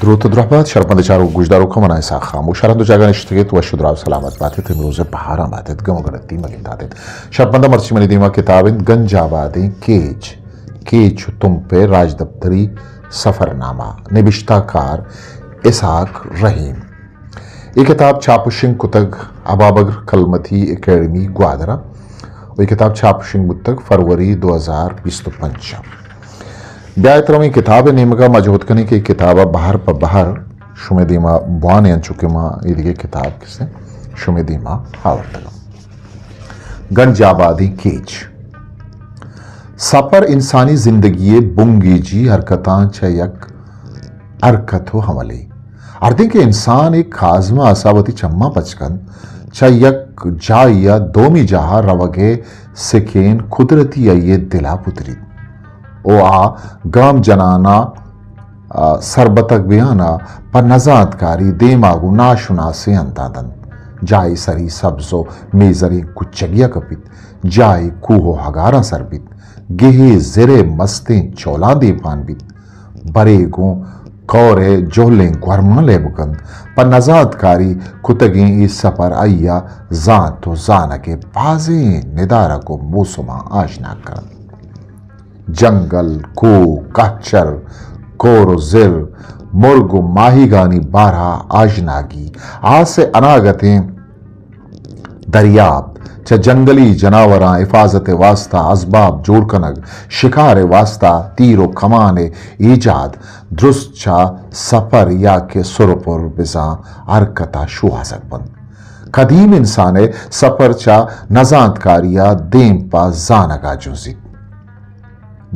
دروت ءُ درہبات شرپمند چاروک ءُ گوشداروکاں، من آں اسحاق خاموش، ہر ہند ءُ جاگہ نشتگ ات، وش ءُ دراہ ءُ سلامت بات ات، امروز ءِ بہاراں بات ات، گم ءُ گڑتی مہ گندات ات۔ شرپمند ءَ مرچی منی دیما کتاب انت گنج آبادیں کیچ، کیچ ءُ تمپ ءِ راجدپتری سفرنامہ، نبشتہ کار اسحاق رحیم۔ اے کتاب چاپ ءُ شنگ کتگ ابابگر کلمتی اکیڈمی گوادر ءَ ءُ اے کتاب چاپ ءُ شنگ بوتگ فروری دو ہزار بیست ءُ پنچ ءَ۔ بیا ات رویں کتاب ءِ نیمگ ءَ، ما جہد کنیں کہ اے کتاب ءَ بہر پہ بہر شمئے دیما بوانیں، انچو کہ ما ایدگہ کتاب کسے شمئے دیما آورتگ۔ گنج آبادیں کیچ۔ سپر انسانی زندگی ءِ بنگیجی حرکتاں چہ یک حرکت ءُ عملے۔ ہردیں کہ انسان اے کازماس ءَ وتی چماں پچ کنت، چہ یک جاہے ءَ دومی جاہ ءَ روگ ءِ سکین قدرتی آئی ءِ دل ءَ پتریت ءُ آ گام جنان ءَ، آ، سربتگ بیان ءَ پہ نزانتکاری دیم ءَ گوں ناشناسیں ہنداں دنت۔ جاہے سری سبز ءُ میزریں کچگے ءَ کپیت، جاہے کوہ ءُ ہگاراں سر بیت، گہے زر ءِ مستیں چولاں دیپان بیت۔ برے گوں کور ءِ جہلیں گورماں لیب کنت۔ پہ نزانتکاری کتگیں اے سپر آئی ءَ زانت ءُ زانگ ءِ بازیں ندارگ ءُ موسماں آژناگ کنت۔ جنگل، کوہ، کہچر، کور ءُ زر، مرگ ءُ ماہیگانی بارہ ءَ آژناگی، آس ءِ اناگتیں دریاب، چہ جنگلی جناوراں حفاظت ءِ واستہ ازباب جوڑ کنگ، شکار ءِ واستہ تیر ءُ کمان ءِ ایجاد، درست چہ سپر یا کہ سر ءُ پر بزاں حرکت ءَ شوہازگ بنت۔ قدیم انسان ءِ سپر چہ نزانتکاری ءَ دیم پہ زانگ ءَ جنزیت۔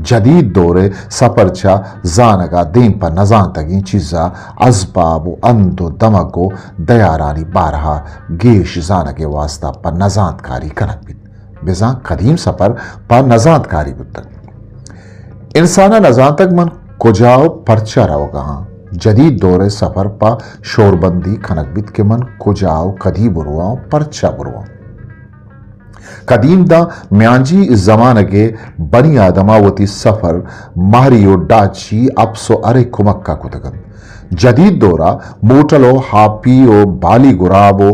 جدید دور ءِ سپر چہ زانگ ءَ دیم پہ نزانتگیں چیز ءَ ازباب ءُ ہند ءُ دمگ ءُ دیارانی بارہ ءَ گیش زانگ ءِ واستہ پہ نزانتکاری کنگ بیت۔ بزاں قدیم سپر پہ نزانتکاری بوتگ۔ انسان ءَ نزانتگ من کجا ءُ پرچا روگ ءَ آں۔ جدید دور ءِ سپر پہ شوربندی کنگ بیت کہ من کجا ءُ کدی برواں ءُ پرچا برواں۔ قدیم داں میانجی زمانگ ءِ بنی آدم ءَ وتی سفر مہری ءُ ڈاچی، اپس ءُ ہر ءِ کمک ءَ کتگ انت۔ جدید دور ءَ موٹل ءُ ہاپی ءُ بالی گراب ءُ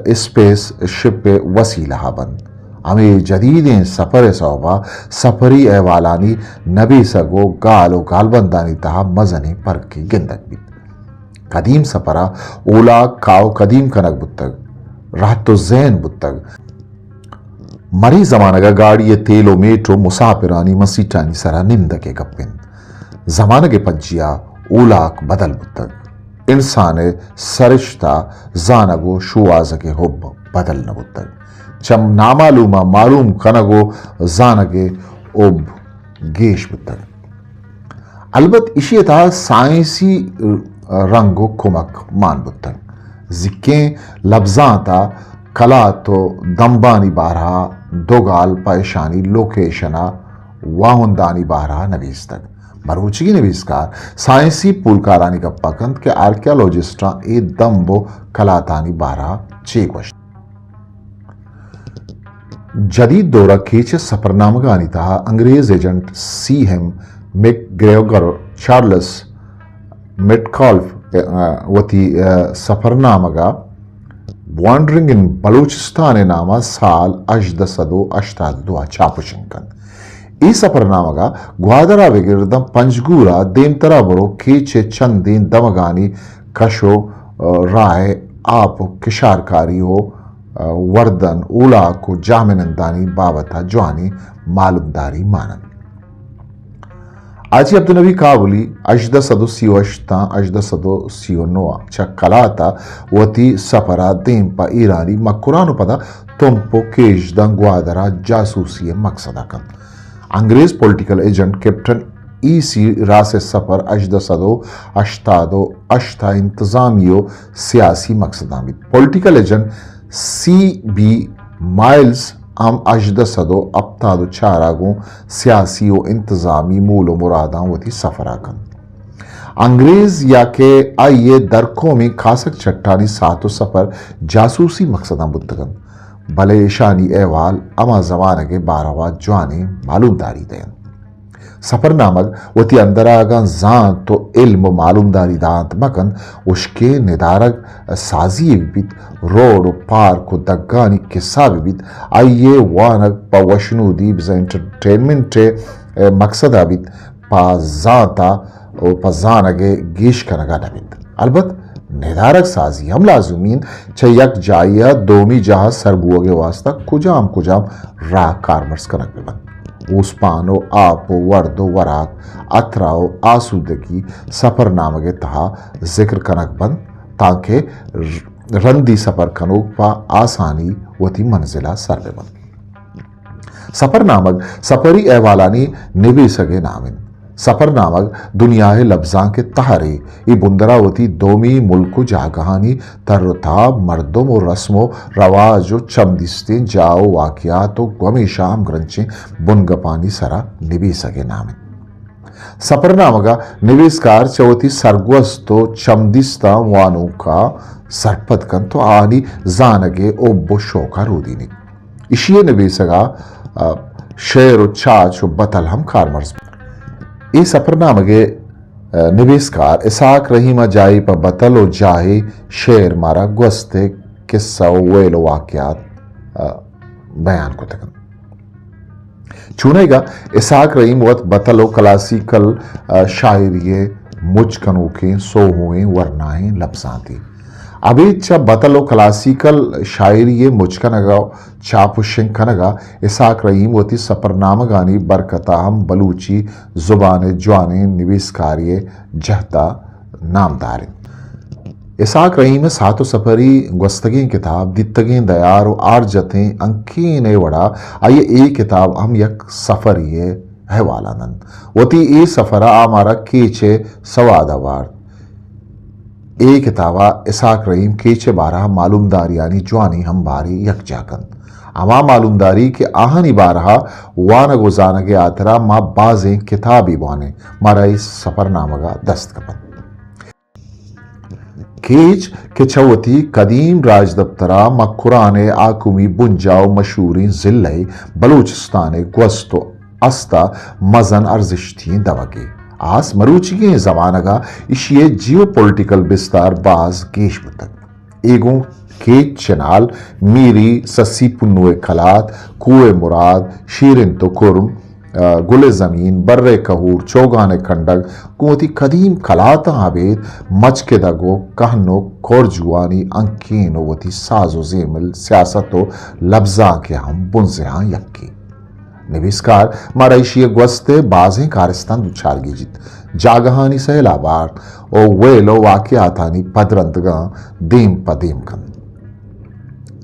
اسپیس شپ ءِ وسیلہ ءَ بنت۔ ہمے جدیدیں سفر ءِ سوب ءَ سفری احوالانی نبیسگ ءُ گال ءُ گالبندانی تہا مزنیں پرکے گندگ بیت۔ قدیم سفر ءَ اولاک کاہ ءُ قدیم کنگ بوتگ، رہت ءُ زین بوتگ۔ مرے زمانگ ءَ گاڑی ءِ تیل ءُ میٹ ءُ مساپرانی مسیٹانی سرا نندگ ءِ گپ انت۔ زمانگ ءِ پجیا اولاک بدل بوتگ۔ انسان ءِ سرشت ءَ زانگ ءُ شوہازگ ءِ حب بدل نہ بوتگ۔ چہ نامعلوم ءَ معلوم کنگ ءُ زانگ ءِ حب گیش بوتگ۔ البت ایشی ءِ تہا سائنسی رنگ ءُ کمک مان بوتگ۔ زیکیں لبزانت ءَ کلات ءُ دمبانی بارہ ءَ دو گال پہ اشانی لوکیشن ءَ واہندانی بارہ ءَ نبیستگ۔ مروچیگیں نبیسکار سائنسی پولکارانی گپ ءَ کنت کہ آرکیالوجسٹاں اے دمب ءُ کلاتانی بارہ ءَ چے گوشت۔ جدید دور ءَ کیچ ءِ سپرنامگانی تہا انگریز ایجنٹ سی ایم میک گریگر، چارلس میٹکالف، ءَ، وتی، ءَ، سپرنامگ ءَ وانڈرنگ ان بلوچستان ءِ نام ءَ سال ہژدہ سد ءُ ہشتاد ءُ دو ءَ چاپ ءُ شنگ کنت۔ اے سپرنامگ ءَ گوادر ءَ بگر داں پنجگور ءَ دیمتر ءَ برو کیچ ءِ چندیں دمگانی کش ءُ، ءَ، راہ ءِ آپ ءُ کشارکاری ءُ، ءَ، وردن، اولاک ءُ جاہمنندانی بابت ءَ جوانیں معلومداری مان انت۔ حاجی عبدالنبی کابلی ہژدہ سد ءُ سی ءُ ہشت تاں ہژدہ سد ءُ سی ءُ نو ءَ چہ کلات ءَ وتی سپر ءَ دیم پہ ایرانی مکران ءُ پدا تمپ ءُ کیچ داں گوادر ءَ جاسوسی ءِ مقصد ءَ کنت۔ انگریز پولیٹیکل ایجنٹ کیپٹن ای سی راس ءِ سپر ہژدہ سد ءُ ہشتاد ءُ ہشت ءَ انتظامی ءُ سیاسی مقصداں بیت۔ پولیٹیکل ایجنٹ سی بی مائلز ہم ہژدہ سد ءُ ہپتاد ءُ چار ءَ گوں سیاسی ءُ انتظامی مول ءُ مراداں وتی سفر ءَ کنت۔ انگریز یا کہ آئی ءِ درکومیں کاسگ چٹانی ساعت ءُ سفر جاسوسی مقصداں بوتگ انت، بلے ایشانی احوال ہما زمانگ ءِ باروا جوانیں معلومداری دئینت۔ سپرنامگ وتی اندر ءَ اگاں زانت ءُ علم ءُ معلومداری دانت مہ کنت، اشکیں ندارگ سازی یے بہ بیت، روڈ ءُ پارک ءُ دگانی کسہ بہ بیت، آئی ءِ وانگ پہ وشنودی بزاں انٹرٹینمنٹ ءِ مقصد ءَ بیت، پہ زانت ءَ ءُ پہ زانگ ءِ گیش کنگ ءَ نہ بیت۔ البت ندارگ سازی ہم لازمی انت، چہ یک جاہے ءَ دومی جاہ ءَ سر بوگ ءِ واستہ کجام کجام راہ کارمرز کنگ بہ بنت۔ اوسپان ءُ آپ ءُ ورد ءُ وراک، عطر ءُ آسودگی سپرنامگ ءِ تہا ذکر کنگ بنت، تانکہ رندی سپر کنوک پہ آسانی وتی منزل ءَ سر بہ بنت۔ سپرنامگ سپری احوالانی نبیسگ ءِ نام انت۔ سپرنامگ دنیا ءِ لبزانک ءِ تہرے، اے بندر ءَ وتی دومی ملک ءُ جاگہانی تر ءُ تاب، مردم ءُ رسم ءُ رواج ءُ چمدیستیں جاہ ءُ واقعات ءُ گومیشا ہمگرنچیں بنگپانی سرا نبیسگ ءِ نام انت۔ سپرنامگ ءَ نبیسکار چہ وتی سرگوست ءُ چمدیستاں وانوکاں سرپد کنت ءُ آہانی زانگ ءِ حب ءُ شوق ءَ رودینیت۔ ایشی ءِ نبیسگ ءَ، آ، شعر ءُ چاچ ءُ بتل ہم کارمرز بنت۔ اے سپرنامگ ءِ، آ، نبیسکار اسحاق رحیم ءَ جاہے پہ بتل ءُ جاہے شعر مارا گوست ءِ کسہ ءُ ویل ءُ واقعات، آ، بیان کتگ انت۔ چونائیگا اسحاق رحیم وت بتل ءُ کلاسیکل، آ، شاعری ءِ مچ کنوکیں سوہوئیں ورناہیں لبزانتے۔ ابید چہ بتل ءُ کلاسیکل شاعری ءِ مچ کنگ ءُ چاپ ءُ شنگ کنگ ءَ اسحاق رحیم وتی سپرنامگانی برکت ءَ ہم بلوچی زبان ءِ جوانیں نبیسکارے ءِ جہد ءَ نامدار انت۔ اسحاق رحیم ءِ سات ءُ سپری گوستگیں کتاب، دیتگیں دیار ءُ آرجتیں ہنکین ءِ وڑا آئی ءِ اے کتاب ہم یک سفرے ءِ احوال ءَ دنت۔ وتی اے سفر ءَ آ مارا کیچ ءِ سواد ءَ وارت۔ اے کتاب ءَ اسحاق رحیم کیچ ءِ بارہ ءَ معلومداریانی جوانیں ہمبارے یکجا کنت۔ ہما معلومداری کہ آہانی بارہ ءَ وانگ ءُ زانگ ءِ ہاترا ما بازیں کتابے بوانیں، مارا اے سفرنامگ ءَ دست کپنت۔ کیچ کہ چہ وتی قدیم راجدپتر ءَ مکران ءِ حاکمی بنجاہ ءُ مشہوریں ضلع بلوچستان ءِ گوست ءُ است ءَ مزن ارزشتی ئیں دمگے آس، مروچیگیں زمانگ ءَ ایشی ءِ جیو پولیٹیکل بستار باز گیش بوتگ۔ اے گوں کیچ، چنال، میری، سسی پنو ءِ کلات، کوہ مراد، شیرنت ءُ کرم، آ، گل ءِ زمین، بر ءِ کہور، چوگان ءِ کنڈگ گوں وتی قدیم کلاتاں ابید مچکدگ ءُ کہن ءُ کورجوانی ہنکین ءُ وتی ساز ءُ زیمل، سیاست ءُ لبزانک ءِ ہم بنزہاں یکے۔ نبیسکار مارا ایشی ءِ گوست ءِ بازیں کارستاں دوچار گیجیت، جاگہانی سیل ءَ بارت ءُ ویل ءُ واقعاتانی پدرندگاں دیم پہ دیم کنت۔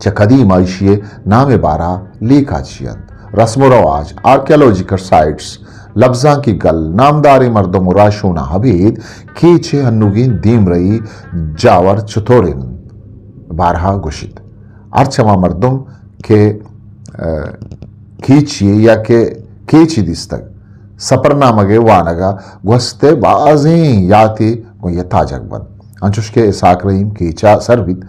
چہ قدیم ءَ ایشی ءِ نام ءِ بارہ ءَ لیکہ چی انت؟ رسم ءُ رواج، آرکیالوجیکل سائٹس، لبزانکی گل، نامداریں مردم ءُ راہشوناں ابید کیچ ءِ انوگیں دیمرئی جاور چتورین انت؟ بارہ ءَ گوشیت۔ ہرچ ہما مردم کہ، آ، کیچی یا کہ کیچی دیستگ، سپرنامگ ءِ وانگ ءَ گوست ءِ بازیں یاتے گوں یات تاجگ بنت۔ انچوش کہ اسحاق رحیم کیچ ءَ سر بیت،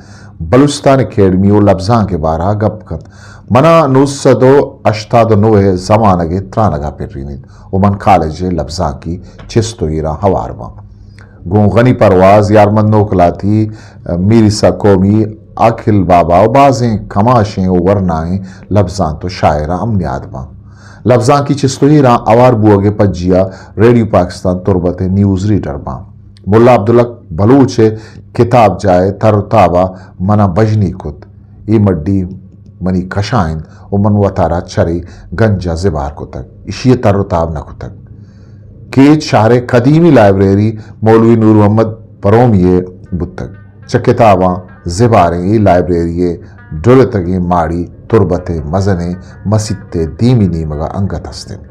بلوچستان اکیڈمی ءُ لبزانک ءِ بارہ ءَ گپ کنت۔ منا نو سد ءُ ہشتاد ءُ نو ءِ زمانگ ءِ ترانگ ءَ پرینیت ءُ من کالج ءِ لبزانکی چست ءُ ایراں ہوار باں۔ گوں غنی پرواز، یارمند نوکلاتی، میریسا قومی، عاقل بابا ءُ بازیں کماشیں ءُ ورنائیں لبزانت ءُ شاعراں ہم نیاد باں۔ لبزانکی چست ءُ ایراں ہوار بوگ ءِ پجی ءَ ریڈیو پاکستان تربت ءِ نیوز ریڈر باں۔ ملا عبدالحق بلوچ ءِ کتاب جاہ ءِ تر ءُ تاب ءَ منا بژنی کت۔ اے مڈی منی کشا انت ءُ من وتارا چرے گنج ءَ زبہر کتگ، ایشی ءِ تر ءُ تاب نہ کتگ۔ کیچ شہر ءِ قدیمی لائبریری مولوی نور محمد پرومی ءِ بوتگ۔ چہ کتاباں زبہریں اے لائبریری ءِ ڈلتگیں ماڑی تربت ءِ مزنیں مسیت ءِ دیمی نیمگ ءَ انگت است انت۔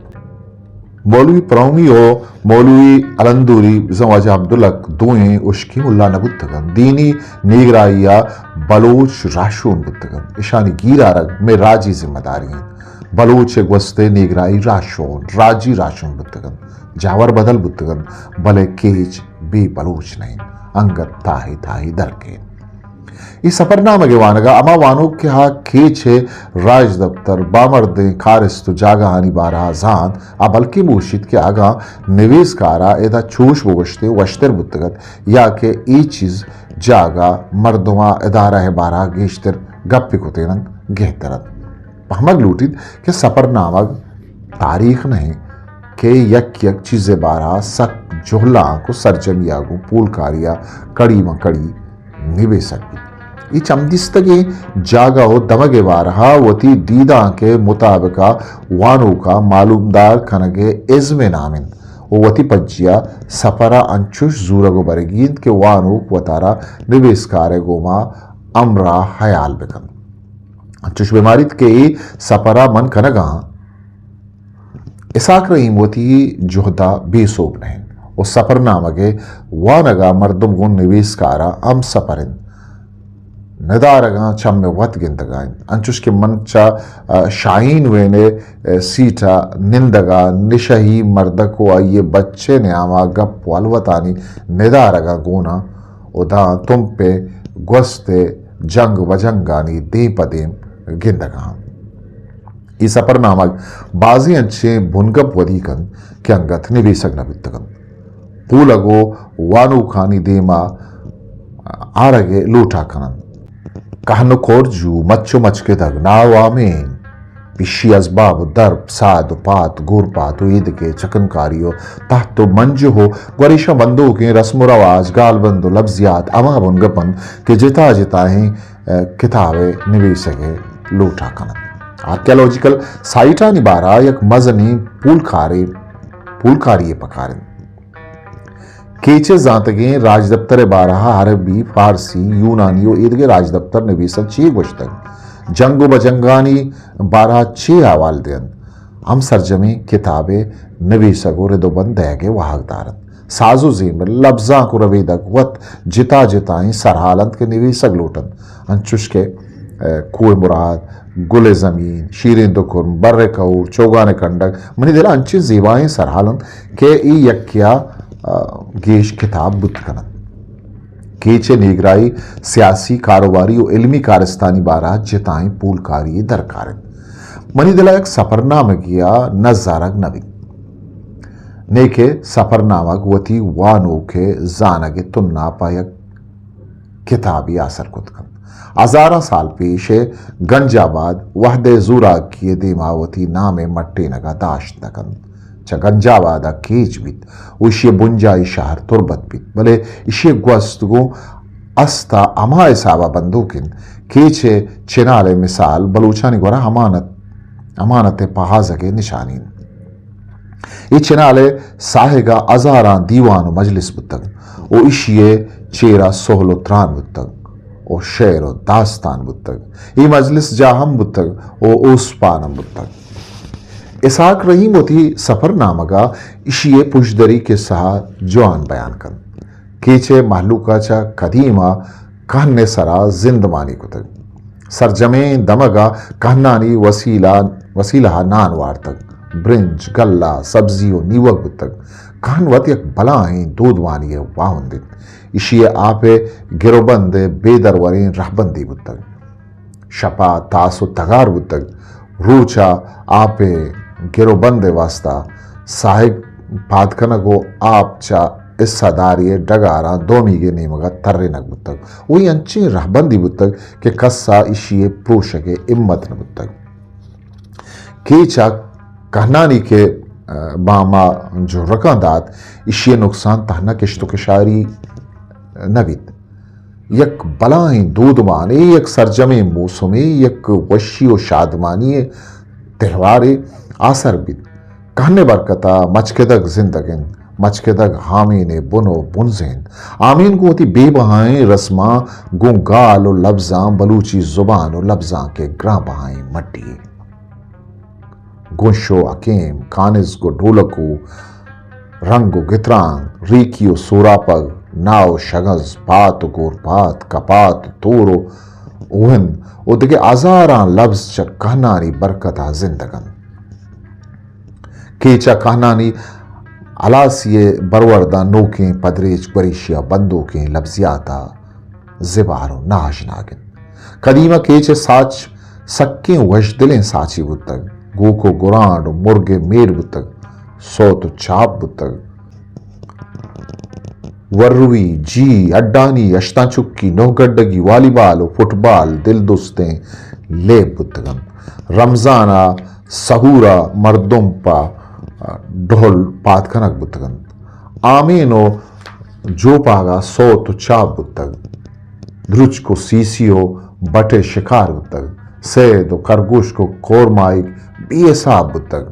مولوی پرومی ءُ مولوی الندوری بزاں واجہ عبدالحق دوئیں اشکی ملا نہ بوتگ انت۔ دینی نیگراہی ءَ بلوچ راہشون بوتگ انت۔ اشانی گیرارگ مئے راجی ذمہ داری انت۔ بلوچ ءِ گوست ءِ نیگراہی راہشون، راجی راہشون بوتگ انت۔ جاور بدل بوتگ انت، بلے کیچ بے بلوچ نہ انت۔ انگت تاہے تاہے در کیت۔ اے سپرنامگ ءِ وانگ ءَ ہما وانوک کہ آ کیچ ءِ راجدپتر، بامردیں کارست ءُ جاگہانی بارہ ءَ زانت، آ بلکیں بوشیت کہ اگاں نبیسکار ءَ ادا چوش بگوشتیں وشتر بوتگ ات، یا کہ اے چیز، جاگہ، مردماں، ادارہ ءِ بارہ ءَ گیشتر گپ کتین انت، گہتر ات۔ پہمگ لوٹیت کہ سپرنامگ تاریخ نہ انت کہ یک یک چیزے بارہ ءَ سک جہلانک ءُ سرجمی ءَ گوں پولکاری ءَ کڑی ماں کڑی نبیسگ بیت۔ اے چمدیستگیں جاگہ ءُ دمگ ءِ بارہ ءَ وتی دیدانک ءِ مطابق ءَ وانوک ءَ معلومدار کنگ ءِ ازم ءِ نام انت ءُ وتی پجی ءَ سپر ءَ انچوش زورگ ءُ برگی انت کہ وانوک وتارا نبیسکار ءِ گوما ہمراہ ہیال بکنت۔ انچوش بہ ماریت کہ اے سپر ءَ من کنگ ءَ آں۔ اسحاق رحیم وتی جہد ءَ بے سوب نہ انت ءُ سپرنامگ ءِ وانگ ءَ مردم گوں نبیسکار ءَ ہمسپر انت۔ ندارگاں چم ءِ وت گندگ ءَ انت۔ انچوش کہ من چہ، ءَ، شاہین وین ءِ، ءَ، سیٹ ءَ نندگ ءَ نشہی مردک ءُ آئی ءِ بچ ءِ نیام ءَ گپ ءُ ہلوتانی ندارگاں گون آں ءُ داں تمپ ءِ گوست ءِ جنگ بجنگانی دیم پہ دیم گندگ ءَ آں۔ اے سپرنامگ بازیں انچیں بنگپ ودی کنت کہ انگت نبیسگ نہ بیتگ انت۔ پولگ ءُ وانوکانی دیم ءَ آرگ ءِ لوٹ ءَ کن انت۔ کہن ءُ کرج ءُ مچ ءُ مچکدگ، ناہ ءُ آمین، پشی ازباب ءُ درپ، ساد ءُ پات، گورپات ءُ ایدگہ چکنکاری ءُ تہت ءُ منجہ ءُ گوریشاں بندوکیں رسم ءُ رواج، گالبند ءُ لبزیات ہما بنگپ انت کہ جتا جتائیں، ءَ، کتاب ءِ نبیسگ ءِ لوٹ ءَ کن انت۔ آرکیالوجیکل سائٹانی بارہ ءَ یک مزنیں پولکارے، پولکاری یے پکار انت۔ کیچ ءِ زانتگیں راجدپتر ءِ بارہ ءَ عربی، فارسی، یونانی ءُ ایدگہ راجدپتر نبیسنت چے گوشتگ، جنگ ءُ بجنگانی بارہ ءَ چے احوال دینت، ہم سرجمیں کتاب ءِ نبیسگ ءُ رد ءُ بند دئیگ ءِ واہگ دار انت۔ ساز ءُ زیمر، لبزانک ءُ ربیدگ وت جتا جتائیں سرحال انت کہ نبیسگ لوٹ انت، انچوش کہ، ءَ، کوہ مراد، گل زمین، شیریں دکرم، بر کہور، چوگان کنڈگ، منی دل ءَ انچیں زیبائیں سرحال انت کہ اے یکے ءَ، ءَ، گیش کتاب بوت کن انت۔ کیچ ءِ نیگرائی، سیاسی، کاروباری ءُ علمی کارستانی بارہ ءَ جتائیں پولکاری درکار انت۔ منی دل ءَ یک سپرنامگے ءَ نزارگ نہ بیت، نیکہ سپرنامگ وتی وانوک ءِ زانگ ءِ تنا پہ یک کتابے آسر کت کنت۔ ہزاراں سال پیش ءَ گنج آباد وہد ءِ زوراکی ءِ دیم ءَ وتی نام ءِ مٹینگ ءَ داشت نہ کنت۔ چہ گنج آباد ءَ کیچ بیت ءُ ایشی ءِ بنجاہی شہر تربت بیت، بلے ایشی ءِ گوست گوں است ءَ ہما حساب ءَ بندوک انت۔ کیچ ءِ چنال ءِ مثال بلوچانی گورا امانت، امانت ءِ پہازگ ءِ نشانی انت۔ اے چنال ءِ ساہگ ءَ ہزاراں دیوان ءُ مجلس بوتگ ءُ ایشی ءِ چیر ءَ سہل ءُ تران بوتگ ءُ شعر ءُ داستان بوتگ۔ اے مجلس جاہ ہم بوتگ ءُ اوسپان ہم بوتگ۔ اسحاق رحیم وتی سپرنامگ ءَ ایشی ءِ پژدری کسہ ءَ جوان بیان کنت۔ کیچ ءِ مہلوک ءَ چہ قدیم ءَ کہن ءِ سرا زندمانی کتگ۔ سرجمیں دمگ ءَ کہنانی وسیلہ، وسیلہ ءَ نان وارتگ۔ برنج، گلہ، سبزی ءُ نیوگ بوتگ۔ کہن وت یک بلاہیں دودمانی ءِ واہند انت۔ ایشی ءِ آپ ءِ گروبند ءِ بے دروریں رہبندے بوتگ۔ شپ ءَ تاس ءُ تگار بوتگ۔ روچ ءَ آپ ءِ گروبند ءِ واستا ساہگ پاد کنگ ءُ آپ چہ حصہ داری ءِ ڈگاراں دومیگ ءِ نیمگ ءَ ترینگ بوتگ ءُ اے انچیں رہبندے بوتگ کہ کس ءَ ایشی ءِ پروشگ ءِ ہمت نہ بوتگ۔ کیچ ءَ کہنانی کہ، ءَ، بام ءَ جرکاں دات، ایشی ءِ نقصان تہنا کشت ءُ کشاری نہ بیت۔ یک بلاہیں دودمانے، یک سرجمیں موسمے، یک وشی ءُ شادمانی ءِ تہوارے آسر بیت۔ کہن ءِ برکت ءَ مچکدگ زندگ انت۔ مچکدگ ہامین ءِ بن ءُ بنز انت۔ ہامین گوں وتی بے بہائیں رسماں گوں گال ءُ لبزاں بلوچی زبان ءُ لبزانک ءِ گران بہائیں مڈی یے۔ گوں شو حکیم، کانزگ ءُ ڈولک ءُ رنگ ءُ گتران، ریکی ءُ سوراپگ، ناہ ءُ شگنز، پات ءُ گورپات، کپات ءُ تور ءُ اوہند ءُ دگہ ہزاراں لبز چہ کہنانی برکت ءَ زندگ انت۔ کیچ ءَ کہنانی ہلاسی ءِ برورداں نوکیں پدریچ گوریشی ءَ بندوکیں لبزیات ءَ زبار و ناژناگ انت۔ قدیم ء کیچ ء ساچ سکیں وشدلیں ساچے بوتگ۔ گوک و گرانڈ و مرگ ء میڑ بوتگ۔ سوت و چاپ بوتگ۔ وروی، جی، اڈانی، اشتاں چکی، نوہ گڈگی، والی بال و فٹبال دل دوستیں لیب بوتگ انت۔ رمضان ء سحور ء مردم پہ ڈھل پاد کنگ بوتگ انت۔ آمین و جوپاگ ء سوت و چاپ بوتگ۔ درچک و سیسی و بٹ ء شکار بوتگ۔ سید و کرگوشک و کورمائیگ بے حساب بوتگ۔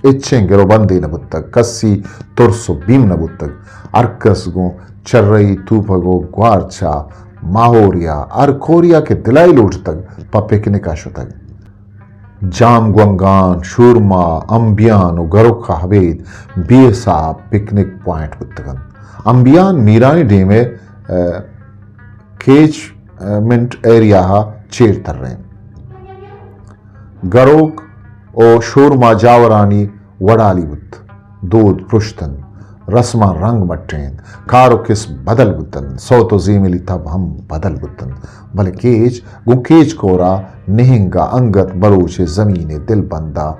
ہچیں گروبندے نہ بوتگ، کسی ترس و بیم نہ بوتگ۔ ہر کس گوں چرئی، توپگ و گوارچا، ماہوریا، ہر کوریا کہ دلائی لوٹتگ، پہ پکنک ء شتگ۔ جام گونگان، شورما، امبیان و گروک ء ابید بے حساب پکنک پوائنٹ بوتگ انت۔ امبیان میرانی ڈیم ء، ء، کیچمنٹ ایریا ء چیر ترینت۔ گروک و شورما جاورانی وڑالی بوت۔ دود پرشت انت، رسماں رنگ مٹینت، کار و کسب بدل بوت انت، سوت و زیملی تب ہم بدل بوت انت، بلے کیچ گوں کیچ کورا نہنگا انگت بلوچ زمین دلبندا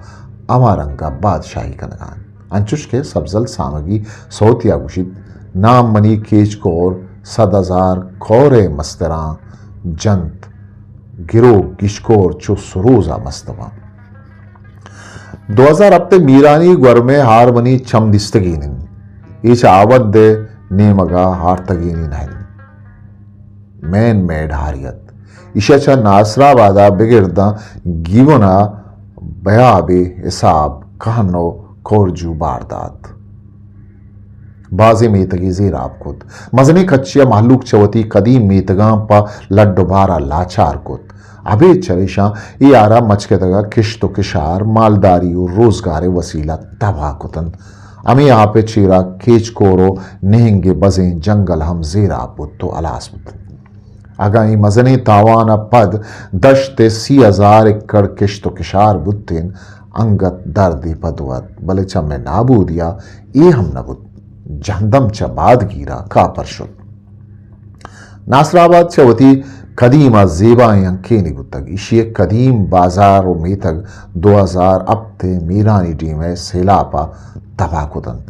ہما رنگا بادشاہی کنگا انت۔ انچوش کہ سبزل سامگی سوتیا گوشیت، نام منی کیچ کور، صد ہزار کور مستراں جنت، گرو گشکور چو سروزا مستواں۔ دو ہزار ہپت ء میرانی گورمے ہار منی چم دیستگین انت۔ اے چہ آوند ء نیمگا ہارتگینی نہ انت۔ مین میڈ ہاری ات۔ ایشی ء چہ ناصر آباد ء بگر داں گیون ء بیابے حساب کہن و کورجو بار دات۔ بازیں میتگے زیراب کت۔ مزنیں کچے ء مہلوک چہ وتی قدیم میتگاں پہ لڈ و بار ء لاچار کت۔ ابید چریشاں اے آرا مچکدگ ء کشت و کشار، مالداری و روزگار ء وسیلہ تباہ کت انت۔ ہمے آپ ء چیرا کیچ کور و نہنگ ء بزیں جنگل ہم زیراب بوت و ہلاس بوت انت۔ اگاں اے مزنیں تاوان ء پد دشت ء سی ہزار ایکڑ کشت و کشار بوتین، انگت دردے پد وت، بلے چمے نابودیا اے ہم نہ بوت۔ جہندم چہ بادگیرا کاپر شت۔ ناصر آباد چہ وتی قدیم ء زیبائیں ہنکینے بوتگ۔ ایشی ء قدیم بازار و میتگ دو ہزار ہپت ء میرانی ڈیم ء سیلاپ ء تباہ کت انت۔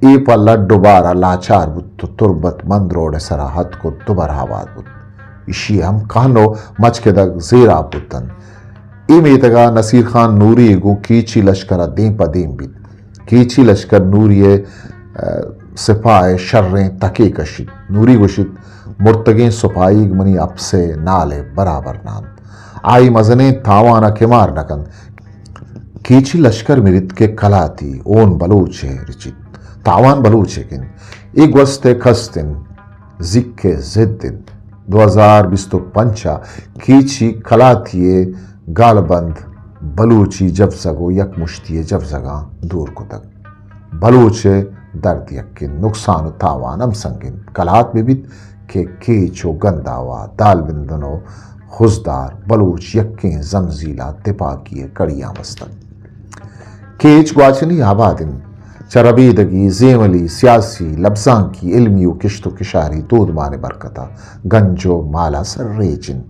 اے پہ لڈ و بار ء لاچار بوت و تربت مند روڈ ء سرا اتک و دوبر آباد بوت۔ ایشی ء ہم کہن و مچکدگ زیراب بوت انت۔ اے میتگ ء نصیر خان نوری گوں کیچی لشکر ء دیم پہ دیم بیت۔ کیچی لشکر نوری ء، ء، سپاہ ء شریں تکے کشیت۔ نوری گوشیت، مرتگیں سپاہیگ منی اپس ء نال ء برابر نہ انت۔ آئی مزنیں تاوان ء کمار نہ کنت۔ کیچی لشکر مریت کہ کلاتی اون بلوچ ء رچیت۔ تاوان بلوچ ء کنت۔ اے گوست ء کست انت۔ زیک ء ضد انت۔ دو ہزار بیست و پنچ ء کیچی کلاتی ء گالبند بلوچی جبزگ و یک مشتی ء جبزگاں دور کتگ۔ بلوچ ء درد یکیں، نقصان و تاوان ہم سنگین۔ کلات بہ بیت کہ کیچ و گنداوا، دالبندن و خضدار بلوچ یکیں زمزیلا تپاکی ء کڑیاں بستگ۔ کیچ گواچنی آباد انت۔ چہ ربیدگی، زیملی، سیاسی، لبزانکی، علمی و کشت و کشاری دودمان ء برکت ء گنج و مال ء سرریچ انت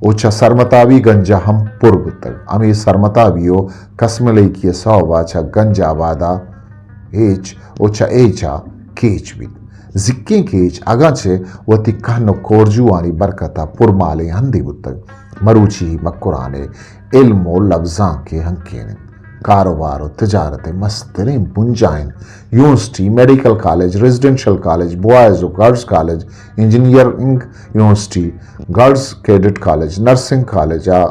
و چہ سرمتابی گنج ء ہم پر بوتگ۔ ہمے سرمتابی و کسملیکی ء سوب ء چہ گنج آباد ء ایچ و چہ ایچ ء کیچ بیت۔ زیکیں کیچ اگاں چہ وتی کہن و کورجوانی برکت ء پرمالیں ہندے بوتگ، مروچی مکران ء علم و لبزانک ء ہنکین انت۔ کاروبار و تجارت ء مستریں بنجاہ انت۔ یونیورسٹی، میڈیکل کالج، ریزیڈنشل کالج، بوائز و گرلز کالج، انجینئرنگ یونیورسٹی، گرلز کیڈٹ کالج، نرسنگ کالج ء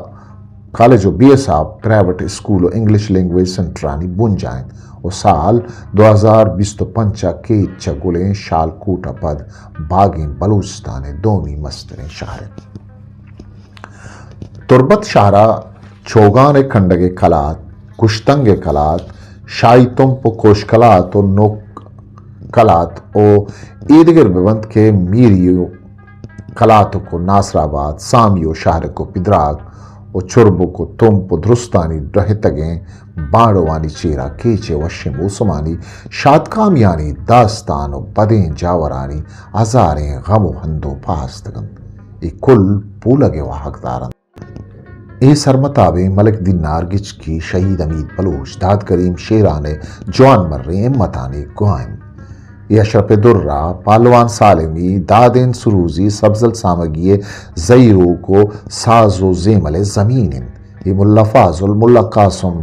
کالج و بے حساب پرائیویٹ اسکول و انگلش لینگویج سنٹرانی بنجاہ انت و سال دو ہزار بیست و پنچ ء کیچ چہ گلیں شالکوٹ ء پد باگیں بلوچستان ء دومی مستریں شہر انت۔ تربت شہر ء چوگان ء کنڈگ ء کلات، کشتنگ ء کلات، شاہی تمپ و کوش کلات و نوک کلات و ایدگر بہ بنت کہ میری و کلاتک و ناصر آباد، سامی و شہرک و پدراگ و چربک و تمپ و درستانی ڈہتگیں بانڈوانی چیرا کیچ ء وشیں موسمانی شاتکامیانی داستان و بدیں جاورانی ہزاریں غم و ہند و پاستگ انت۔ اے کل پولگ ء واہگ دار انت۔ اے سرمتابیں ملک دینار گچکی، شہید حمید بلوچ، داد کریم شیران ء جوان مریں ہمتانی گواہ انت۔ اے اشرف درا، پہلوان سالمی، دادین سروزی، سبزل سامگی ء زہیروک و ساز و زیمل ء زمین انت۔ اے ملا فاضل، ملا قاسم،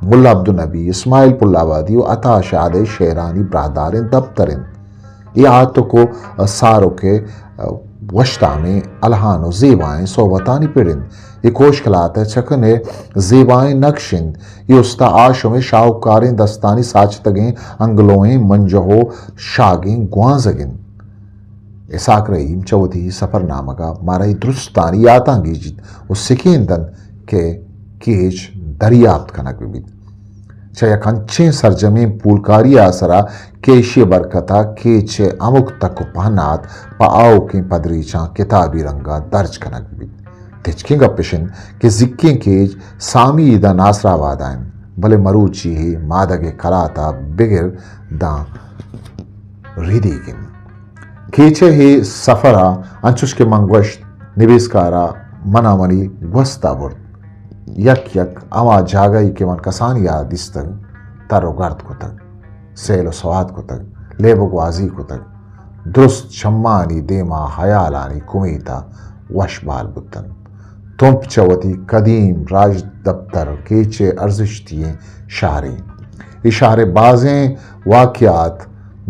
ملا عبدالنبی، اسماعیل پل آبادی و عطا شاد ء شعرانی براہداریں دپتر انت۔ اے آتک و سارک ء وشتامیں الہان و زیبائیں صحبتانی پڑ انت۔ اے کوش کلات ء چکن ء زیبائیں نقش انت۔ اے استا آشم ء شاہکاریں دستانی ساچتگیں انگلوئیں منجہ و شاگیں گوانزگ انت۔ اسحاق رحیم چہ وتی سفرنامگ ء مارا اے درستانی یاتاں گیجیت و سکین دنت کہ کیچ دریافت کنگ بہ بیت۔ چہ یک انچیں سرجمیں پولکاری ء آسرا کہ ایشی ء برکت ء کیچ ء ہمک تک و پہنات پہ آؤکیں پدریچاں کتابی رنگ ء درج کنگ بہ بیت۔ تچکیں گپ اش انت کہ زیکیں کیچ سامی ادا ناصر آباد ء انت، بلے مروچی اے مادگ ء کلات ء بگر داں ردیگ انت۔ کیچ ء اے سفر ء انچوش کہ من گوشت، نبیسکار ء من ء منی گوست ء برت۔ یک یک ہما جاگہے کہ من کسانی ء دیستگ، تر و گرد کتگ، سیل و سوات کتگ، لیب و گوازی کتگ، درست چمانی دیم ء ہیالانی کمیت ء وش بال بوتنت۔ تمپ چہ وتی قدیم راجدپتر کیچ ء ارزشتی ئیں شہرے۔ اے شہر ء بازیں واقعات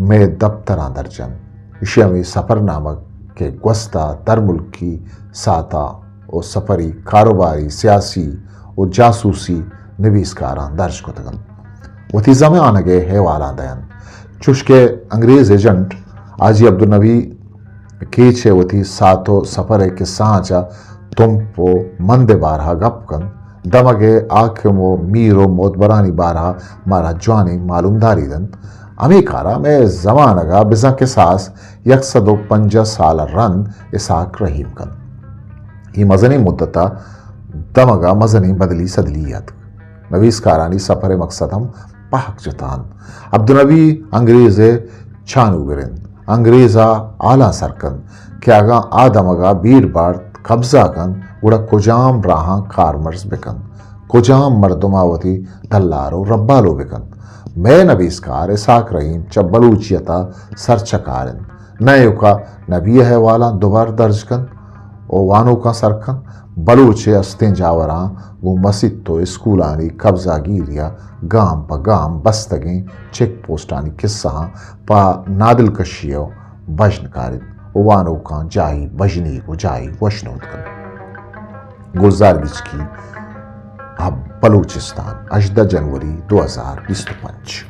مئے دپتراں درج انت۔ ایشی ء ہمے سفرنامگ کہ گوست ء درملکی ساہت ء و سفری، کاروباری، سیاسی و جاسوسی نبیسکاراں درج کتگ انت۔ وتی زمانگ ء احوالاں دئینت۔ چوش کہ انگریز ایجنٹ حاجی عبدالنبی کیچ ء وتی ساہت و سفر ء کسہاں چہ تمپ و مند ء بارہ ء گپ کنت، دمگ ء حاکم و میر و معتبرانی بارہ ء مارا جوانیں معلومداری دنت۔ ہمے کار ء مئے زمانگ ء بزاں کساس یک سد و پنجاہ سال ء رند اسحاق رحیم کنت۔ اے مزنیں مدت ء دمگ ء مزنیں بدلی سدلی اتک۔ نبیسکارانی سپر ء مقصد ہم پہک جتا انت۔ عبدالنبی انگریز ء چانوگر انت۔ انگریز ء حالاں سر کنت کہ اگاں آ دمگ ء بیر بارت قبضہ کنت، گڑا کجام راہاں کارمرز بہ کنت، کجام مردم ء وتی دلار و ربالو بہ کنت۔ مئے نبیسکار اسحاق رحیم چہ بلوچیت ء سرچکار انت۔ نہ ایوکا نبی ء احوالاں دوبر درج کنت و وانوکاں سر کنت، بلوچ ء استیں جاوراں گوں مسیت و اسکولانی قبضہ گیری ء گام پہ گام بستگیں چیک پوسٹانی کسہاں پہ نادلکشی ء بژن کاریت و وانوکاں جاہی بژنیگ و جاہی وشنود کنت۔ گلزار گچکی، بلوچستان، ہژدہ جنوری دو ہزار بیست و پنچ۔